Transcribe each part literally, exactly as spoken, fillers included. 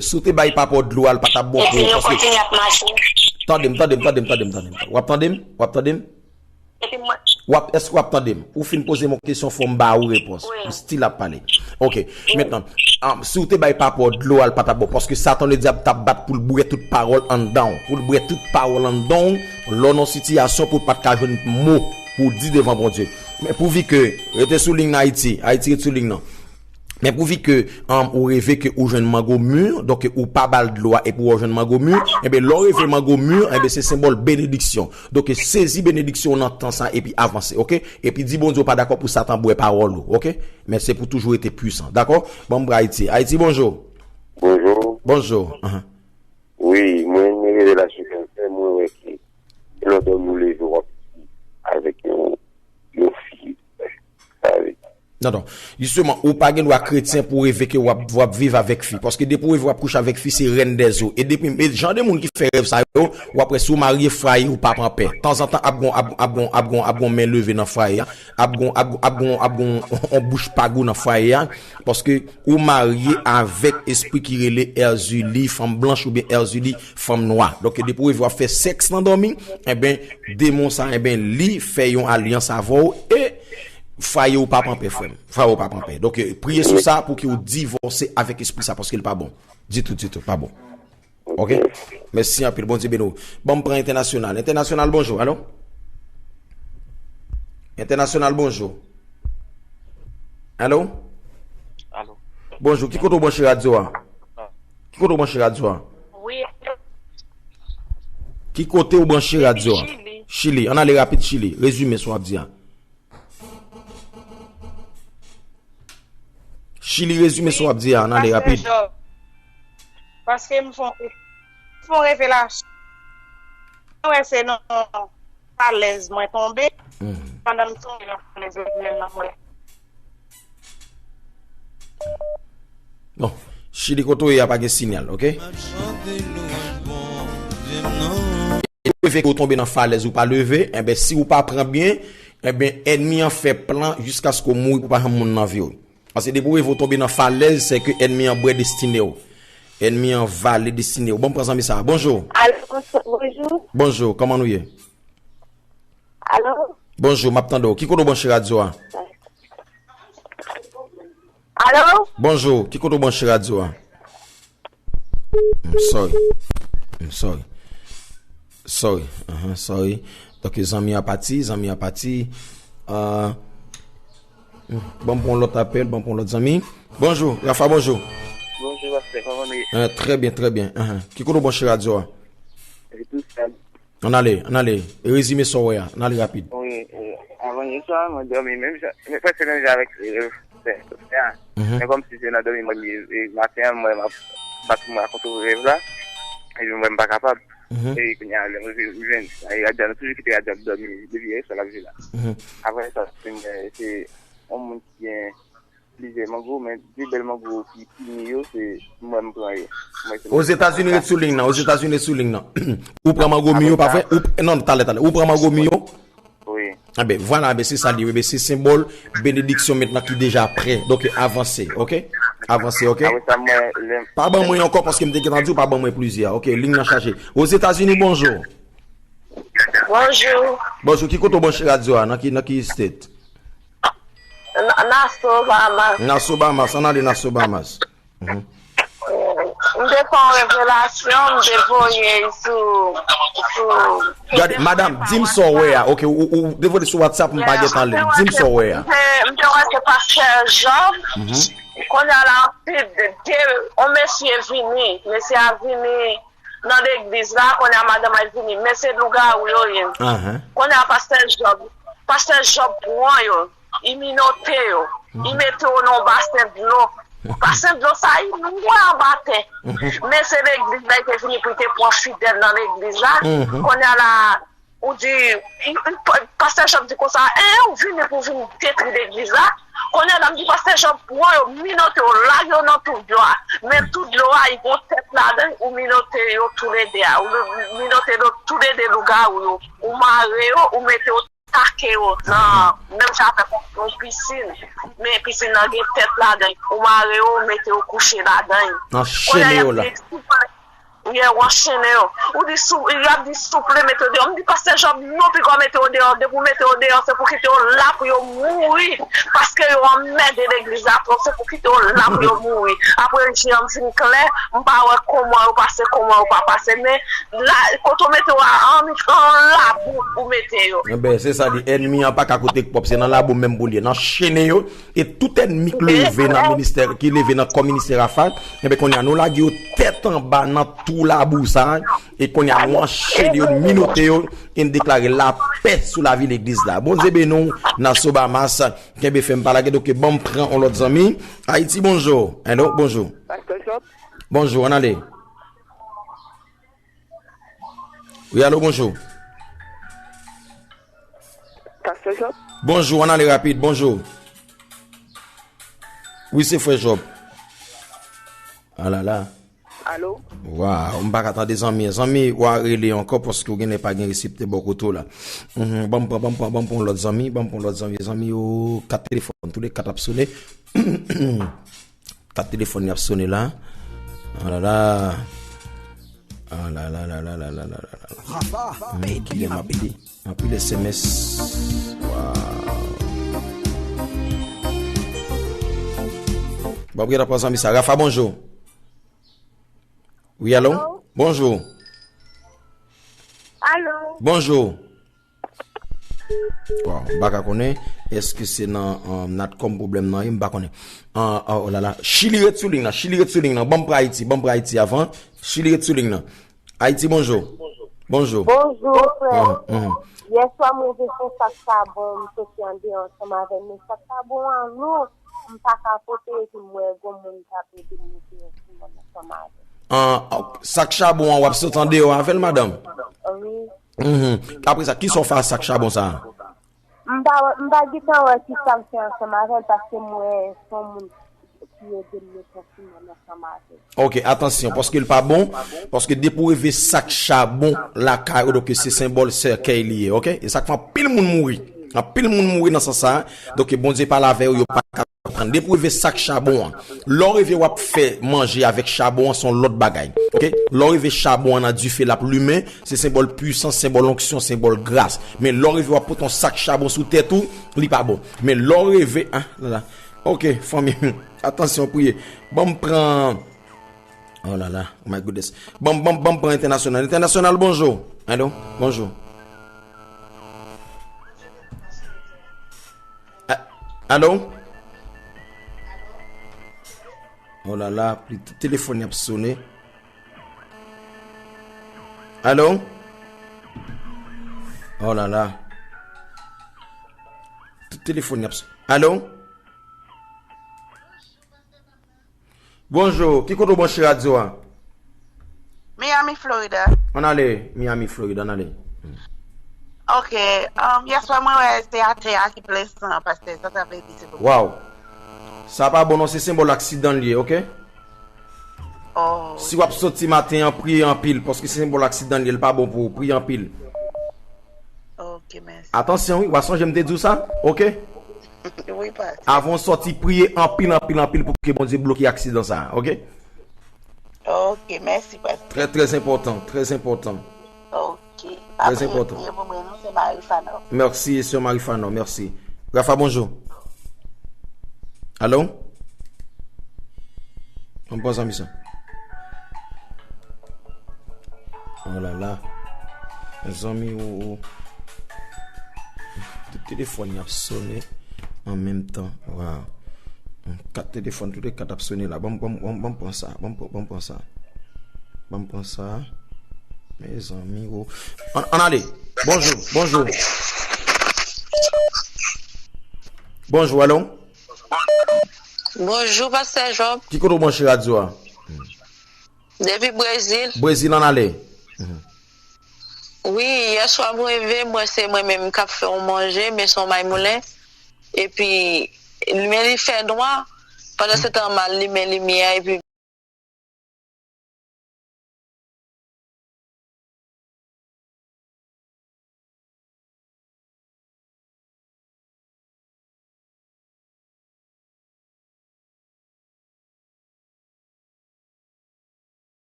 si w te bay papa w dlo a, l pa t ap bon pou ou, paske... Epi yo kontinye ap mache. Tande m, tande m, tande m, tande m, tande m. W ap tande m? W ap tande m? Epi mwen... W ap, èske w ap tande m? Ou fin poze m yon kesyon, fò m ba ou repons. Wi. M still ap pale. Ok. Wi. Mentnan, um, si w te bay papa w dlo a, l pa t ap bon. Paske Satan ledyab t ap bat pou l bwè tout pawòl anndan w. Pou l bwè tout pawòl anndan w, lè w nan sitiyasyon pou w pa t ka jwenn mo pou w di devan Bondye. Men pouvi ke, rete sou liy nan Ayiti, Ayiti rete sou liy nan. Men pouvi ke, um, ou reve ke ou jwenn mango mi, donk ou pa ba l dlo a epi w jwenn mango mi, enben lè w reve mango mi, enben se senbòl benediksyon. Donk sezi benediksyon w nan tan sa epi avanse, ok? Epi di Bondye w pa dakò pou Satan bwè pawòl ou, ok? Men se pou toujou rete pwisan, dakò? Ban m pran Ayiti. Ayiti, bonjou. Bonjou. Bonjou. Ahan. Wi, mwen, men revelasyon ke m fè, mwen wè ke lè w dòmi w leve w ap viv avèk yon, yon fi. Sa vle di. Non, non. Jisteman, ou pa gen dwa kretyen pou w reve ke w ap, w ap viv avèk fi. Paske depi w reve w ap kouche avèk fi, se rèn dèzo. E depi, e jan de moun ki fè rèv sa yo, w ap wè si w marye, fwaye ou p ap an pè. Tanzantan, ap gon, ap, ap gon, ap gon, ap gon men leve nan fwaye a. Ap gon, ap, ap gon, ap gon, on bouch pa gou nan fwaye a. Paske ou marye avèk espri ki rele Èzili, fanm blanch oubyen Èzili, fanm nwa. Donk, depi w reve w ap fè sèks nan dòmi, enben, demon sa, enben, li fè yon alyans avè w e fwaye w p ap an pè, frè m. Fwaye w p ap an pè. Donk, priye sou sa pou ke w divòse avèk espri sa, paske l pa bon. Ditou, ditou, pa bon. Ok? Mèsi anpil, Bondye beni w. Ban m pran entènasyonal. Entènasyonal, bonjou. Alo? Entènasyonal, bonjou. Alo? Alo? Bonjou, ki kote w branche radyo a? Ki kote w branche radyo a? Wi. Ki kote w branche radyo a? Chili. Chili. Ann ale rapid, Chili. Rezime sa w ap di a. Chili, rezime sa w ap di a, ann ale rapid. Paske m fè yon, m fè yon revelasyon. Mwen wè se nan falèz mwen tonbe. Mhm. Pandan m tonbe nan falèz, mwen di nan mwen. Bon, Chili kote w ye a pa gen sinyal, ok? Depi ke w tonbe nan falèz ou pa leve, enben si w pa pran byen, enben ènmi an fè plan jiskaske w mouri pou pa janm moun nan vi w. Paske depi w reve w tonbe nan falèz, se ke ènmi an bwè destine w. Ènmi an vale destine w. Bon, m pran zanmi sa a. Bonjou. Alo, bonswa, bonjou. Bonjou, kòman nou ye? Alo? Bonjou, m ap tande w. Ki kote w branche radyo a? Alo? Bonjou, ki kote w branche radyo a? I'm sorry. I'm sorry. Sorry. Ahan, sorry. Donk, zanmi an pati, zanmi an pati. Ah, ban m pran yon lòt apèl, ban m pran yon lòt zanmi. Bonjou, Rafa, bonjou. Bonjou, pastè, kòman nou ye? Ah, trè byen, trè byen. Ahan. Ki kote w branche radyo a? E tou sa. Ann ale, ann ale. Rezime sa w wè a. Ann ale rapid. Wi, e, avan yè swa, mwen dòmi menm jan, men prèske menm jan avèk, e, frè, frè a. Mhm. Men kòmsi se nan dòmi mwen ye, e, maten an, mwen, m ap bat pou mwen rakonte w rèv la. Epi mwen, m pa kapab. Mhm. E kounye a, lè m rive, m jwenn, e, radyo a, nou toujou kite radyo a ap dòmi, depi yè swa l ap jwe la. Mhm. Apre sa, se mwen, se yon moun ki gen plizyè mango, men de bèl mango ki pi mi yo, se mwen m pran yo. Mwen se mwen ki pran yo. Ozetazini, ret sou liy nan. Ozetazini, ret sou liy nan. Ou pran mango mi yo, pa vre? Ou p-, non, talè, talè. Ou pran mango mi yo? Wi. Enben, vwala, enben, se sa li ye. Enben, se senbòl benediksyon mentnan ki deja prè. Donk, avanse, ok? Avanse, ok? Apre sa, mwen, lè m... Pa ban mwen ankò, paske m te gentan di w, pa ban mwen plizyè, ok? Liy nan chaje. Ozetazini, bonjou. Bonjou. Bonjou, ki kote w branche radyo a? Nan ki, nan ki state? N-, Nassau, Bahamas. Nassau, Bahamas. Ann ale Nassau, Bahamas. Mhm. M te fè yon revelasyon, m te voye sou, sou... Gade, madanm, di m sa w wè a. Ok, ou, ou, ou te voye sou WhatsApp, m pa gentan li. Di m sa w wè a. M te, m te wè se pastè Job. Mhm. Kounye a la, anpil de, de, yon mesye vini. Mesye a vini nan legliz la, kounye a madanm al vini, men se lougawou yo ye. Ahan. Kounye a pastè Job, pastè Job pran yo, li minote yo, li mete yo nan yon basen dlo. Basen dlo sa, li lwen anba tè. Mhm. Men se legliz la, li te vini pou li te pran fidèl nan legliz la. Mhm. Kounye a la, ou di, i, i, pa-, pastè Job di konsa, en, ou vini pou vin detwi legliz la. Kounye a la, m di pastè Job pran yo, minote yo, lage yo nan twou dlo a. Men twou dlo a, li gon tèt ladan, ou minote yo toulede a. Ou minote yo toulede lougawou yo. Ou mare yo, ou mete yo atake yo nan menm jan avèk yon, yon pisin. Men pisin nan gen tèt ladan l. Ou mare yo, ou mete yo kouche ladan l. Kounye a, y ap di, Wi, w anchene yo. Ou di, sou, y ap di, souple, mete yo deyò. M di, Pastè Jòb, non, piga w mete yo deyò. Depi w mete yo deyò, se pou kite yo la pou yo mouri. Paske yo anmède legliz la twòp. Se pou kite yo la pou yo mouri. Apre, je m fin klè, m pa wè kòman yo pase, kòman yo pa pase. Men, la, kote w mete yo a, an, an labou ou mete yo. Enben, se sa di, ènmi an pa ka kote k pwòp, se nan labou menm pou l ye. Nan chene yo, e tout ènmi k leve nan ministè, ki leve nan kò ministè Rafa, enben, kounye a, nou lage yo tèt anba nan twou labou sa a, e kounye a, nou anchene yo, minote yo, e n deklare lapè sou lavi legliz la. Bondye beni w, Nassau Bahamas, kenbe fèm, pa lage, donk, ban m pran yon lòt zanmi. Ayiti, bonjou. Hello, bonjou. Pastè Job. Bonjou, ann ale. Wi, alo, bonjou. Pastè Job? Bonjou, ann ale rapid, bonjou. Wi, se frè Job. Alala. Alo? Waw, m pa ka tande zanmi an. Zanmi, w a rele ankò paske w genlè pa gen reseptè bò kote w la. Mhm, ban m pran, ban m pran, ban m pran yon lòt zanmi, ban m pran yon lòt zanmi. Zanmi yo, kat telefòn, tou le kat ap sone. Kat telefòn y ap sone la. Alala. Alala. Anpil S M S. Waw. Bon, gade pa zanmi sa. Rafa, bonjou. Wi, alo? Alo? Bonjou. Alo? Bonjou. Waw, m pa ka konnen. Èske se nan, um, Natcom pwoblèm nan ye? M pa konnen. Ah, ah, oh la la. Chili ret sou liy nan. Chili ret sou liy nan. Ban m pran Ayiti. Ban m pran Ayiti avan. Chili ret sou liy nan. Ayiti, bonjou. Bonjou. Bonjou, frè. Mhm, mhm. Yè swa, mwen te fè sak chabon, m soti andeyò ansanm avè l. Men sak chabon an lou, m pa ka pote, epi m wè gon moun k ap ede m monte yon ti mòn ansanm avè l. Ah, ok. Sak chabon an, w ap sot andeyò avè l, madanm? Wi. Mhm. Apre sa, kisa w fè ak sak chabon sa a? M pa, m pa gentan wè kisa m fè ansanm avè l, paske m wè se yon moun ki ede m met yon ti mòn ansanm avè l. Ok, atansyon, paske l pa bon, paske depi w rive sak chabon lakay ou, donk se senbòl sèkèy li ye, ok? E sa k fè anpil moun mouri. Anpil moun mouri nan sans sa a. Donk Bondye pale avè yo, yo pa ka konprann. Depi w rive sak chabon an, lè w rive w ap fè manje avèk chabon an, se yon lòt bagay. Ok? Lè w rive chabon an nan dife l ap limen, se senbòl pwisans, senbòl onksyon, senbòl gras. Men lè w rive w ap pote yon sak chabon sou tèt ou, li pa bon. Men lè w rive, ah, la, la. Ok, fanmi, atansyon, priye. Ban m pran, oh la la, oh my goodness. Ban m, ban m, ban m pran entènasyonal. Entènasyonal, bonjou. Alo, bonjou. A-, alo? Oh la la, pli t-, telefòn y ap sone. Alo? Oh la la. T-, telefòn y ap s-, alo? Bonjou, ki kote w branche radyo a? Miami, Florida. Ann ale, Miami, Florida, ann ale. Ok, um, yèswa mwen wè se atè a ki plen san, pastè, sa sa vle di, silvouplè? Waw. Sa pa bon non, se senbòl aksidan l ye, ok? Oh. Si w ap soti maten an, priye anpil, paske se senbòl aksidan l ye, l pa bon pou ou, priye anpil. Ok, mèsi. Atansyon, wi, w a sonje m te di w sa, ok? Wi, pastè. Avan w soti, priye anpil, anpil, anpil pou ke Bondye bloke aksidan sa a, ok? Ok, mèsi, pastè. Trè, trè enpòtan, trè enpòtan. Ok. Trè enpòtan. Priye pou mwen, non, se Marie Fanon. Mèsi, sè Marie Fanon, mèsi. Rafa, bonjou. Alo? Ann pran zanmi sa. Oh la la. Zanmi ou, ou. Tout telefòn y ap sone an menm tan. Waw. Kat telefòn, tout le kat ap sone la. Ban m, ban m, ban m, ban m pran sa. Ban m pran, ban m pran sa. Ban m pran sa. Mezanmi, ou. Ann, ann ale. Bonjou, bonjou. Bonjou, alo. Bonjou, pastè Job. Ki kote w branche radyo a? Depi Brezil. Brezil, ann ale. Mhm. Wi, yèswa mwen leve, mwen se mwen menm k ap fè yon manje, men se yon maymoulen. Epi, men li fè nwa. Pandan se tan, m al limen limyè, epi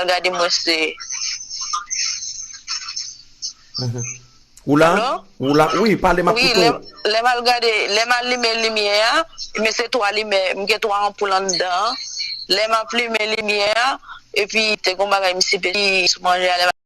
al gade mwen se Ou la? Ou la? Wi, pale m ap wi koute lè w. Lè m al gade, lè m al limen limyè a, men se twa limyè, m gen twa anpoul anndan an. Lè m ap limen limyè a, epi te gon bagay misye pedi sou manje a, lè m